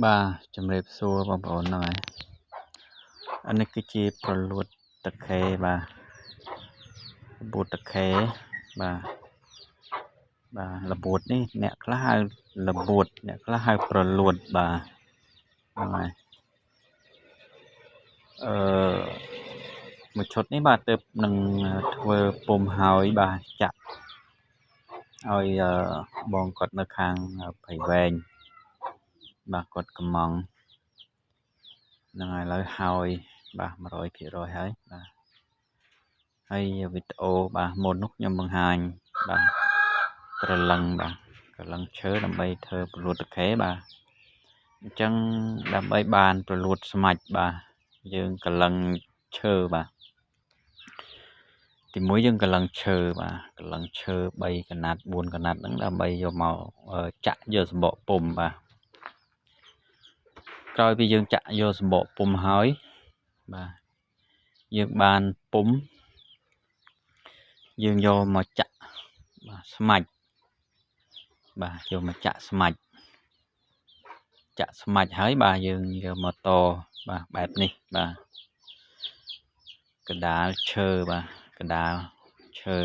បាទជំរាបសួរបងប្អូនហ្នឹងហើយអានេះគឺជាប្រលួតតាខេបាទរបួតតាខេបាទបាទរបួតនេះអ្នកខ្លះហៅរបួតអ្នកខ្លះហៅប្រលួតបាទហ្នឹងហើយអឺមួយឈុតនេះបាទទើបនឹងធ្វើពុំហើយបាទចាក់ឲ្យបងគាត់នៅខាងព្រៃវែងបាទគាត់កំងហ្នឹងហើយឥឡូវហើយបាទ100%ហើយបាទហើយវីដេអូបាទមុននោះខ្ញុំបង្ហាញបាទក្រឡឹងបាទក្រឡឹងឈើដើម្បីធ្វើប្រលួតតាខេបាទអញ្ចឹងដើម្បីបានប្រលួតស្មាច់បាទយើងក្រឡឹងឈើបាទទីមួយយើងក្រឡឹងឈើបាទក្រឡឹងឈើ3កណាត់4កណាត់ហ្នឹងដើម្បីយកមកចាក់យកសម្បកពុំបាទក្រោយពីយើងចាក់យកសម្បកពុំហើយបាទយើងបានពុំយើងយកមកចាក់បាទស្មាច់បាទយកមកចាក់ស្មាច់ចាក់ស្មាច់ហើយបាទយើងយកមកតបាទបែបនេះបាទកដាលឈើបាទកដាលឈើ